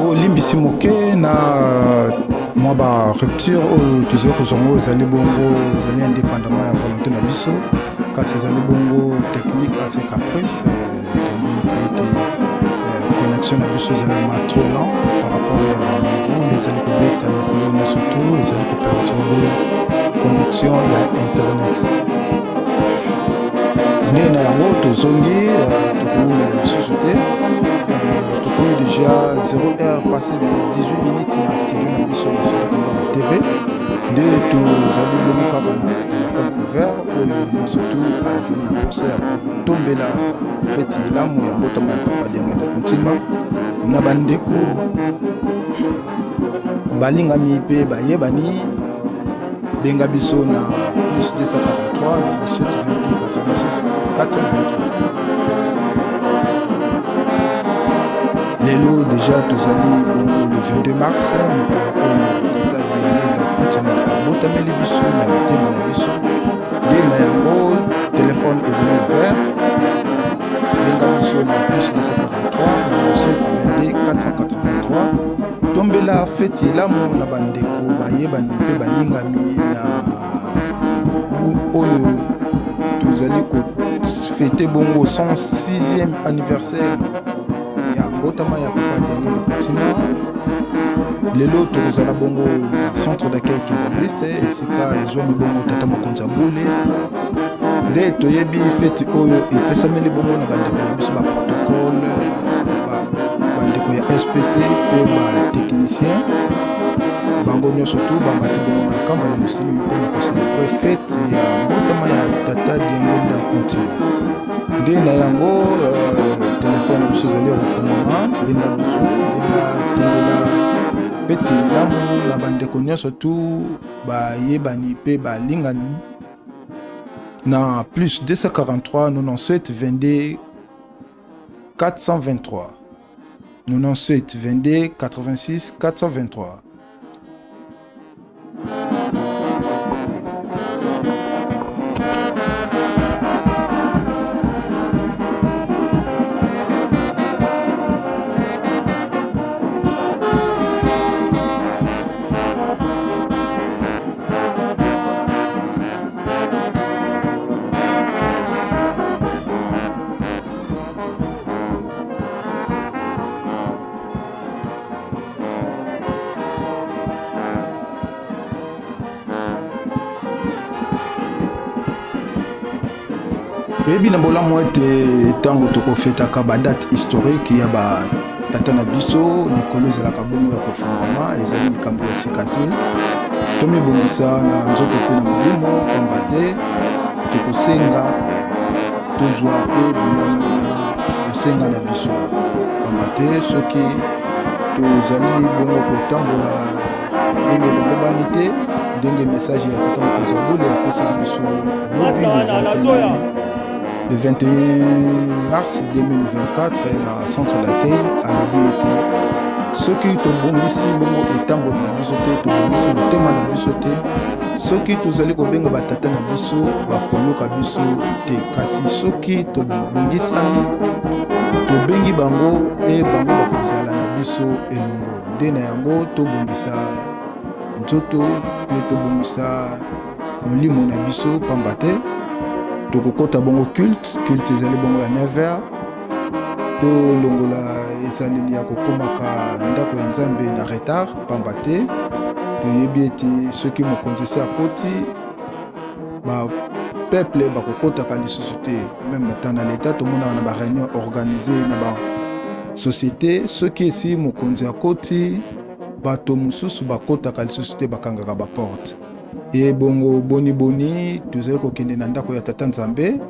Olimbisi moke na mwa ba rupture oyo tozali kozwa yango, ezali bongo, ezali indépendamment ya volonté na biso, kasi ezali bongo technique assez caprice. Tomoni mpe ete connexion na biso ezali ma trop lent par rapport ya bamvula ezali kobeta mikolo nyonso to ezali koperturbe connexion ya internet. Nde na yango tozongi, tokowumela lisusu te. Tokomi déjà 0 heure passé de 18 minutes na studio na biso na Solo TV. Nde tozali bongo kaka na telefone ouvert. Oyo nyonso tu azali na posa ya kotombela feti elamu ya mbotama ya papa Diangenda Kuntima na bandeko balingami mpe bayebani, benga biso na plus 243 97 21 86 423. Lelo deja tozali bongo le 22 mars, mokolo oyo tata Diangenda Kuntima abotameli biso na mitema na biso. Nde na yango telefone ezali ouvert, benga biso na plus 243 97 22 483. Tombela feti elamu na bandeko bayebani mpe balingami na oyo tozali kofete bongo 106e anniversaire ya mbotama ya papa Diangenda Kuntima. Lelo tokozala bongo na centre d'accueil kimbanguiste, esika ezwami bongo tata mokonzi ya bule. Nde toyebi feti oyo epesameli bongo na bandeko na biso baprotocole, bandeko ya SPC mpe batechnicien, bango nyonso tu bamati bongo na nkamba ya mosili mpona kocelebre fete ya mbotama ya tata Diangenda Kuntima. Nde na yango telefone na biso ezali ya kofungwama, benga biso, benga, tombela feti elamu na bandeko nyonso tu bayebani mpe balingani na plus 243 97 22 423, 97 22 86 423. Toyebi na bolamu ete ntango tokofetaka badate historique ya batata na biso, likolo ezalaka bongo ya kofungwama, ezali likambo ya sika te. Tomibongisa na nzoto mpe na molimo, pamba te tokosenga tozwa mpe biyano na bosenga na biso, pamba te soki tozali bongo kotambola ndenge elongobani te, ndenge message ya tata mokonzi ya bule apesaki biso lobi le 21 mars 2024 na centre d'accueil, alobi ete soki tobongisi bongo etamboli na biso te, tobongisi motema na biso te, soki tozali kobenga batata na biso bakoyoka biso te, kasi soki tobongisani tobengi bango e bango bakozala na biso elongo. Nde na yango tobongisa nzoto mpe tobongisa molimo na biso, pamba te tokokɔta bongo culte. Culte ezali bongo ya 9h. Tolongola ezaleli ya kokomaka ndako ya Nzambe na retard, pamba te toyebi ete soki mokonzi esi akoti, bapeuple bakokɔtaka lisusu te. Même ata na leta, tomonaka na baréunion organisé na basociété, soki esi mokonzi akoti, bato mosusu bakɔtaka lisusu te, bakangaka baporte. E bongo boniboni tozali kokende na ndako ya tata Nzambe?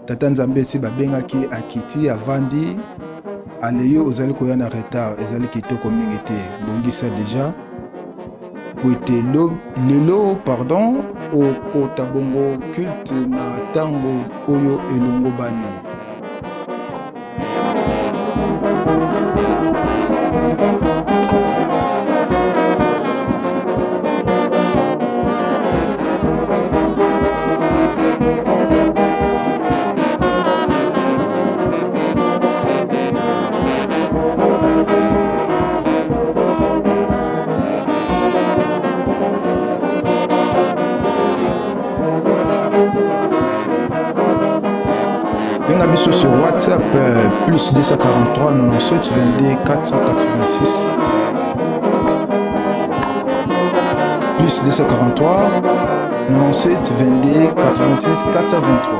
Tata Nzambe esi babengaki, akiti, avandi. Ale yo ozali koya na retard, ezali kitoko mingi te. Bongisa deja po ete lelo, pardon, okota bongo culte na ntango oyo elongobani. Benga biso sur WhatsApp plus 243 97 22 486, plus 243 97 22 86 423,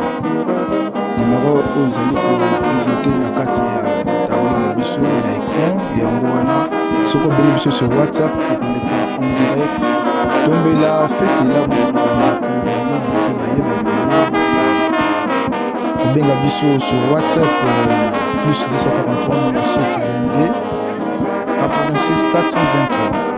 numéro oyo ezali kovote na kati ya tableau na biso na écran. Yango wana, soki obengi biso sur WhatsApp, okoleka en direct. Tombela feti elamu na bandeko, baninga mpe bayebani bango. Kobenga biso sur WhatsApp plus 243 97 22 86 423.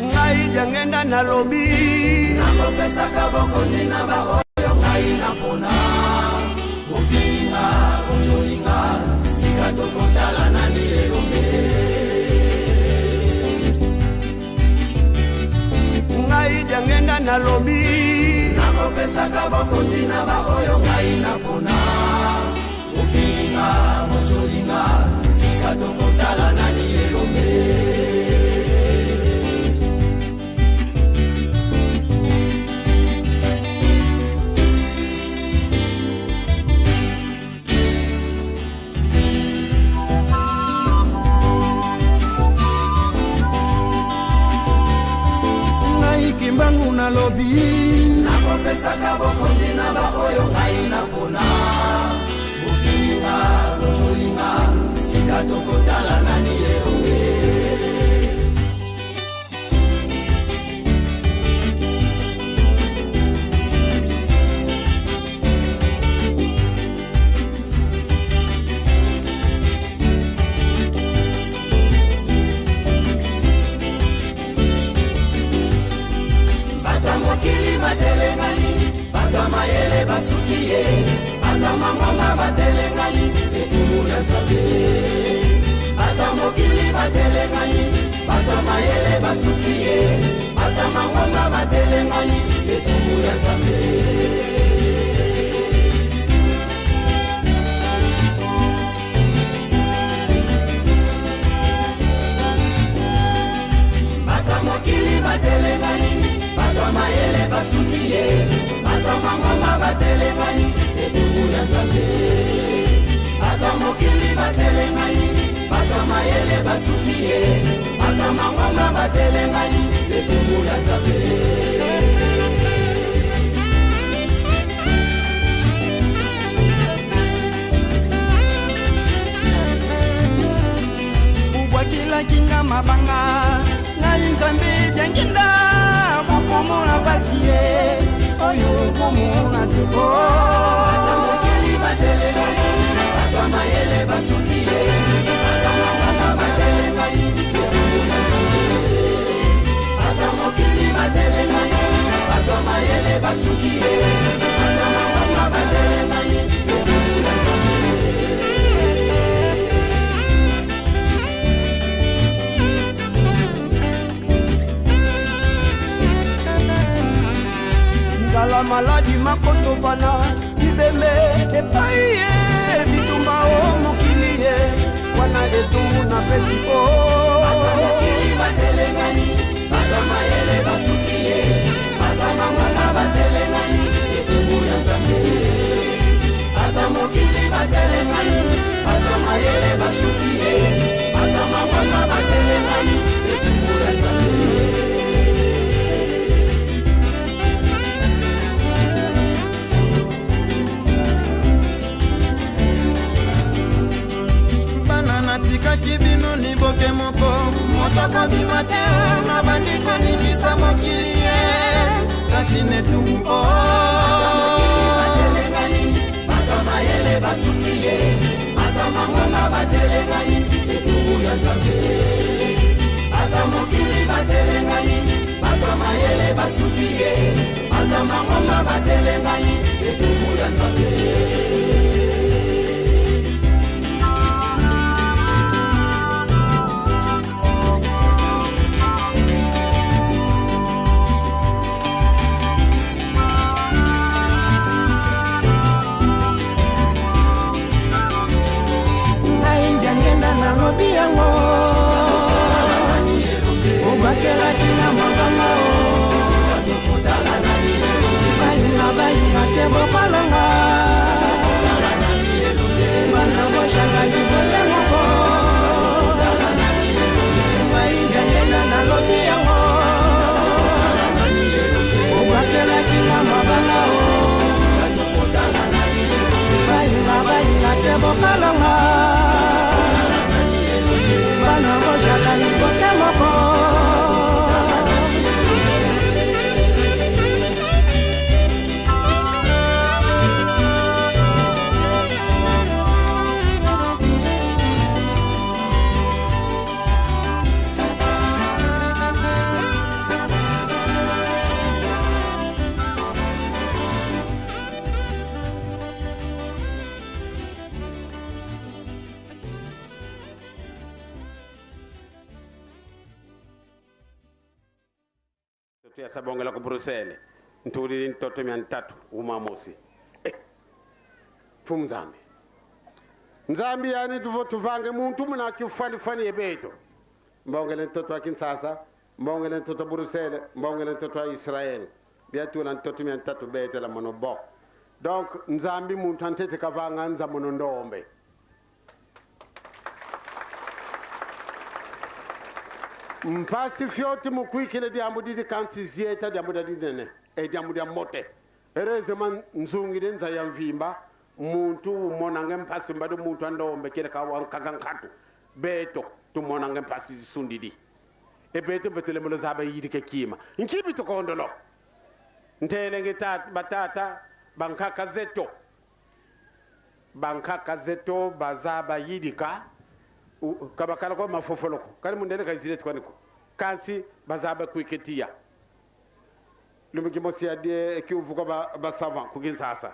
Ngai Diangenda nalobi, nakopesaka bokonzi na baoyo ngai napona. Bofinginga, bocolinga, sika tokotala nani elombe. Ngai Diangenda nalobi, nakopesaka bokonzi na baoyo ngai napona. Bofinginga, bocolinga, sika tokotala nani elombe. Kimbangu nalobi. Nakopesaka bokonzi na baoyo ngai napona. Bofingi nga, botsholi nga, sika tokotala nani elonge. Bato ya mokili batelengani, bato ya mayele basuki ye, bato ya mangomba batelengani, etumbu ya Nzambe. Bato ya mokili batelengani, bato ya mayele basuki ye, bato ya mangomba batelengani, etumbu ya Nzambe. Bato ya mokili batelengani, bato ya mayele basuki ye, bato ya mangomba batelengani, etumbu ya Nzambe. Bato ya mokili batelengani, bato ya mayele basuki ye, bato ya mangomba batelengani, etumbu ya Nzambe. Bobwakelaki nga mabanga, ngai Nzambe Diangienda, bokomona pasi ye oyo bomona te. Bato mokili batelengani, bato ya mayele basuki ye, bato ya mangomba batelengani, etumbu ya Nzambe. Bato ya mokili batelengani, bato ya mayele basuki ye, bato ya mangomba batelengani, etumbu ya Nzambe. Nzala, maladi makosopana, bibembe epai ye, bitumba o mokili ye, wana etumbu napesi o. Bato ya mokili batelengani, bato ya mayele basuki ye, bato ya mangomba batelengani, etumbu ya Nzambe. Bato ya mokili batelengani, bato ya mayele basuki ye, bato ya mangomba batelengani, etumbu ya Nzambe. Bana natikaki bino liboke moko, moto akobima te, na bandi koningisa mokili ye kati na etumbu o. Batelengani, bato ya mayele basuki ye, bato ya mangomba batelengani, etumbu ya Nzambe. Bato ya mokili batelengani, bato ya mayele basuki ye, bato ya mangomba batelengani, etumbu ya Nzambe. Ngai Diangienda nalobi yango, obwakelaki na mabanga o, balinga balinga te bokolonga, bana boshaka libote moko. Ngai Diangienda nalobi yango, obwakelaki na mabanga o, balinga balinga te bokolonga, bana boshaka libote moko. Tuyasabongela ku Bruxelles ntuli ntoto mia ntatu uma mosi. Eh, mfumu Nzambi. Nzambi yani tuvo tuvange muntu muna kifani yebeto. Mbongele ntoto wa Kinshasa, mbongele ntoto Bruxelles, mbongele ntoto wa Israël. Biatuna ntoto mia ntatu betela mono bo. Donc Nzambi muntu antete kavanga nza mono ndombe. Mpasi fyoti mukwikile diambu didi kansi zieta diambu dia dinene e diambu dia mote. Heureusement nzungile nza ya mvimba muntu umonange mpasi mbadu muntu andombe kile ka wankaka nkatu beto tumonange mpasi sundidi e beto betulemelo zaba yidike kima nkibi tukondolo ntelenge batata bankaka zeto Bankaka zeto baza bayidika kabakala ko mafofoloko kali mundele kaizile twaniko kansi baza bakwiketiya lumikimosi ya die kiuvuka ba, ba savant kukinsasa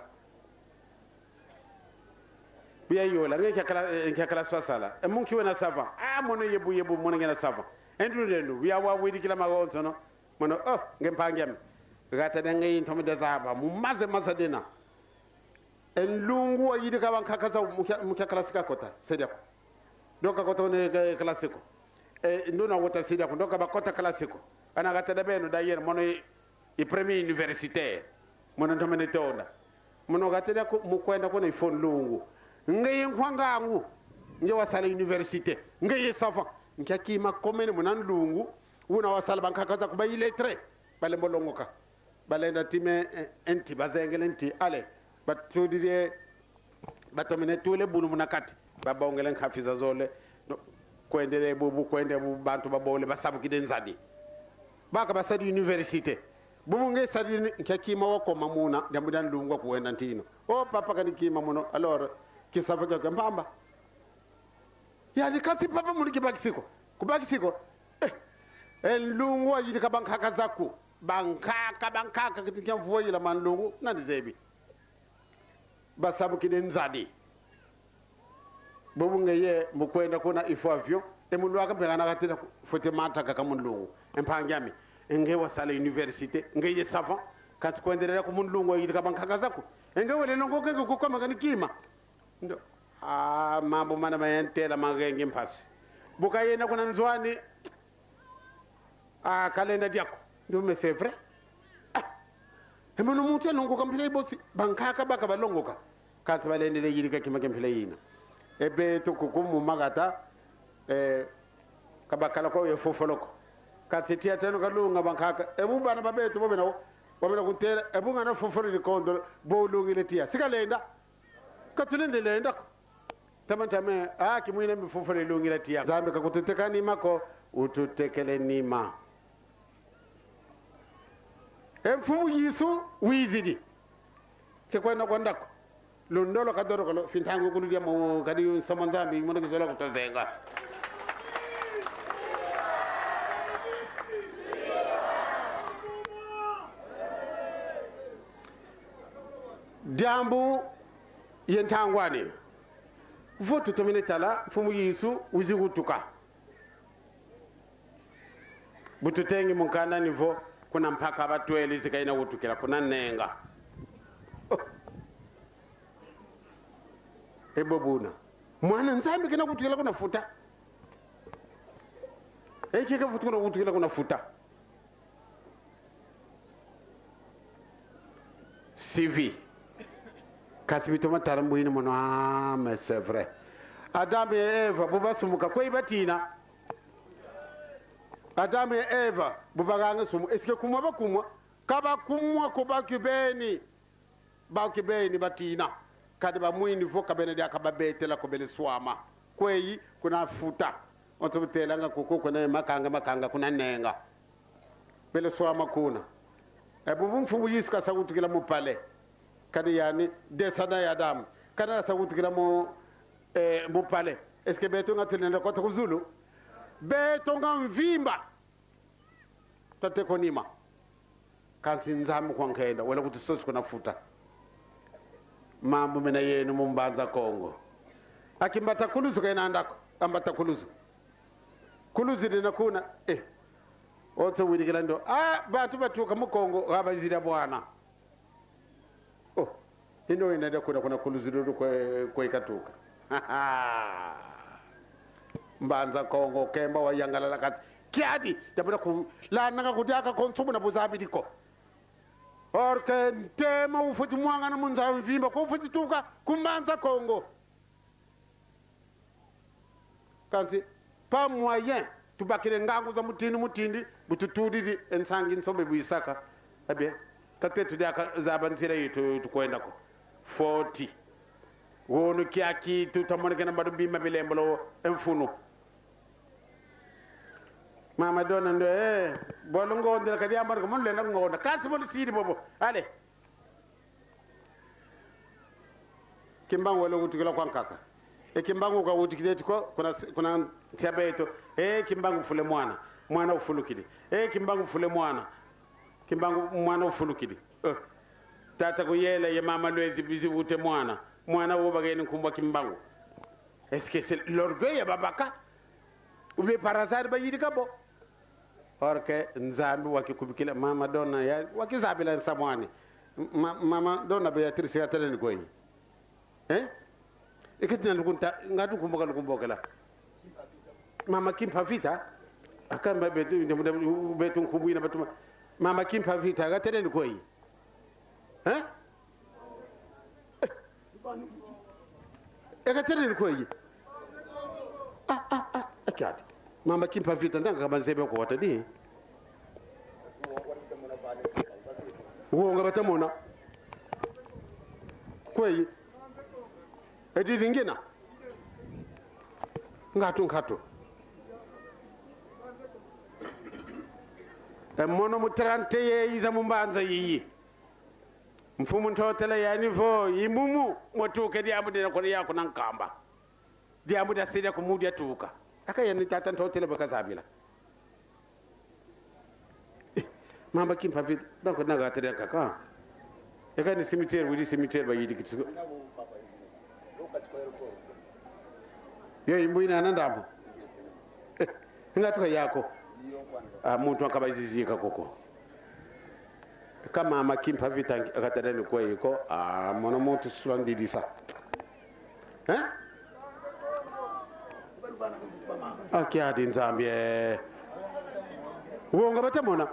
buya yola nge kyakala kyakala swasala emunki wena savant ah mono yebu yebu mono ngena savant endu buya wa widikila magonzo no mono oh ngempangyami gata denge intomi dazaba mumaze mazadena enlungu wayidika bankakaza mukya klasika kota sediako doka kota ne klasiko e nduna wota sediako doka bakota klasiko ana gata da beno da yer mono i premier universitaire mono ntomene tonda mono gata da mukwenda kona ifon lungu ngeye nkwangangu nge wasala université ngeye savant nkyakima komene munan lungu wuna wasala bankakaza kuba illettré bale mbolongoka balenda time enti bazengele nti ale batudile batomene tule bunu munakati babongele nkhafiza zole kwendele bubu kwende bu bantu babole basabukide nzadi baka basadi université bubu nge sadi nkakima wakoma muna dambudan lungwa kuwenda ntino o papa kani kima muno alors kisafa kyake mbamba yani kasi papa muli kibakisiko kubakisiko eh enlungu ayidika bankaka zaku bankaka bankaka kitinkia mvuwa yila manlungu nani zebi basabukide nzadi bubu ngeye mukwenda kuna ifo avion emulwaka mpengana katila fote mataka kamunlungu empangyami nge wasala université ngeye savant kasi kwendelera kumunlungu ayidika bankaka zaku enge wele ngokenge kukoma kani kima ndo ah mambo mana mayentela magenge mpasi bukayenda kuna nzwani ah kalenda diako ndo mais c'est vrai ah emono muntu alongoka mphila ibosi bankaka baka balongoka kasi balendele yilika kima kemphila yina ebe tukukumuma eh kabakala ko yefofoloko kasi tia teno kalunga bankaka ebubana babetu bobena bobena kuntela ebungana fofolo likondo bolungile tia sikalenda katulende lenda tamantame ah kimwine mifofolo ilungile tia zambe kakututeka nima ko ututekele nima emfumu yisu wizidi ke kwenda kwandako lundolo kadoro kalo fintangu kuludia mo kadi somo nzambi mono kizola kutozenga diambu yentangwani votu tomene tala mfumu yisu wizikutuka bututengi munkanda nivo kuna mpaka batwele zikaina kutukila kuna nenga oh. Ebobuna mwana nzambi kena kutukila kuna futa ekike futa kuna kutukila kuna futa CV kasi bitoma tarambuini mono ah mais c'est vrai Adam et Eva bubasumuka kwei batina Adam et Eva bubaganga sumu est-ce que kumwa bakumwa kaba kumwa ko bakibeni bakibeni batina kadi bamwini vo kabene dia kababetela kobele swama kweyi kuna futa onsobutelanga kuku kuna makanga makanga kuna nenga bele swama kuna ebubu mfumu yisu kasakutukila mupale kadi yani desana ya Adamu kada kasakutukila mu mupale est-ce que beto nga kota kuzulu beto nga mvimba tate konima kanti nzambi kwankenda wala kuti sosi kuna futa mambo mena yenu mumbanza Kongo akimbata kuluzu kaina ambata kuluzu kuluzu dina kuna eh otse wilikila ndo ah batu batuka mu Kongo gabazira bwana oh ino inaenda kuna kuna kuluzu ndo kwa ikatuka mbanza Kongo kemba wayangalala kati kiadi dabula ku lananga kudyaka konsumu na buzabiliko orke ntema ufuti mwanga na munza mvimba ko ufuti tuka kumbanza Kongo kansi pas moyen Tubakile ngangu za mutindi mutindi bututulili ensangi nsombe bwisaka. Abie kaketu diaka zaba nzira yitu tukwendako 40 wonu kiaki tutamonekena badu bima bilembolo emfunu. Mama dona ndo bolo ngondela kadi ambar ko mon le ngonda kasi bolo sidi bobo ale Kimbangu wala wutukila kwa nkaka. E Kimbangu ka wutukile tiko kuna tiabeto e Kimbangu fule mwana mwana ufulukili e Kimbangu fule mwana Kimbangu mwana ufulukili tata kuyela ye mama lwezi bizi wute mwana mwana wo bageni kumbwa Kimbangu. Est-ce que c'est l'orgueil ya babaka ou bien par hasard ba yidika bo? Or que Nzambi wakikubikila mama donna ya wakizabila nsamwani mama donna Beatrice ya teleni koyi ikatina lukunta ngatu kumboka lukumbokela mama Kimpa Vita akamba betu betu nkumbuina batuma mama Kimpa Vita akateleni koyi ekateleni koyi akati mama Kimpa Vita ndanga kamanzebe ko watadi wonga batamona kweyi edidingina ngatu ngatu emono mutrante ye iza mumbanza yiyi mfumu ntotela yani vo imumu motuke diamudena kone yako nankamba diamuda sida kumudia tuka akayani tata ntotela bakazabila mamba Kimpa Vita donc nagatere kaka ekani cimetière wili cimetière bayidi kitu yo imbuina nandambo ngatuka yako muntu akabazizika koko kama mama Kimpa Vita akatereni kweyiko mono muntu swandidisa akiadi nzambie wonga batamona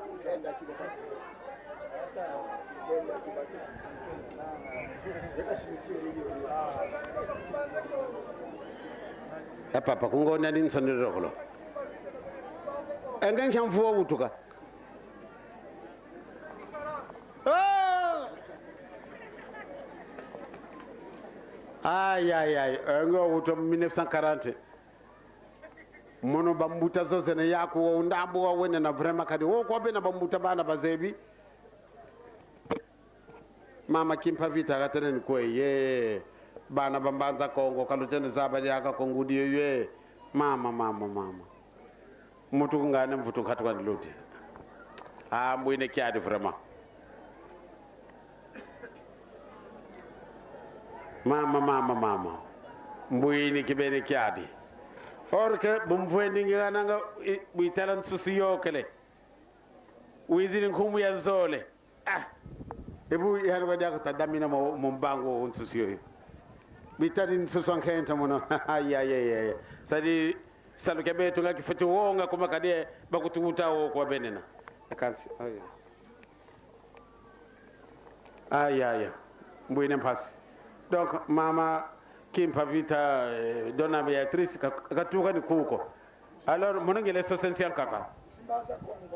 papa kungona ni nsonderokolo engencha mvuo wutuka ay ay ay engo wuto 1940 mono bambuta zose ne yako ndambo wa wene na vraiment kadi wo ko be na bambuta bana bazebi mama Kimpa Vita katene kwe ye bana bambanza Kongo kalutene zaba yaka kongudi ye mama mama mama mutu ngane mvutu khatu kan ludi mbwine kiadi vraiment mama mama mama mbwini kibene kiadi or ke bumfwendi ngikananga buitala nsusu yokele wizini nkumu ya zole ebu yalo badi akutadamina mu mbango nsusu yoyo bitali nsusu ankenta muno ay ay ay sadi saluke betu ngakifuti wonga kuma kade bakutuuta wo kwa benena akansi ay ay mbwine mpasi donc mama Kimpa Vita donna Beatrice katuka ni kuko alors monongele sosensial kaka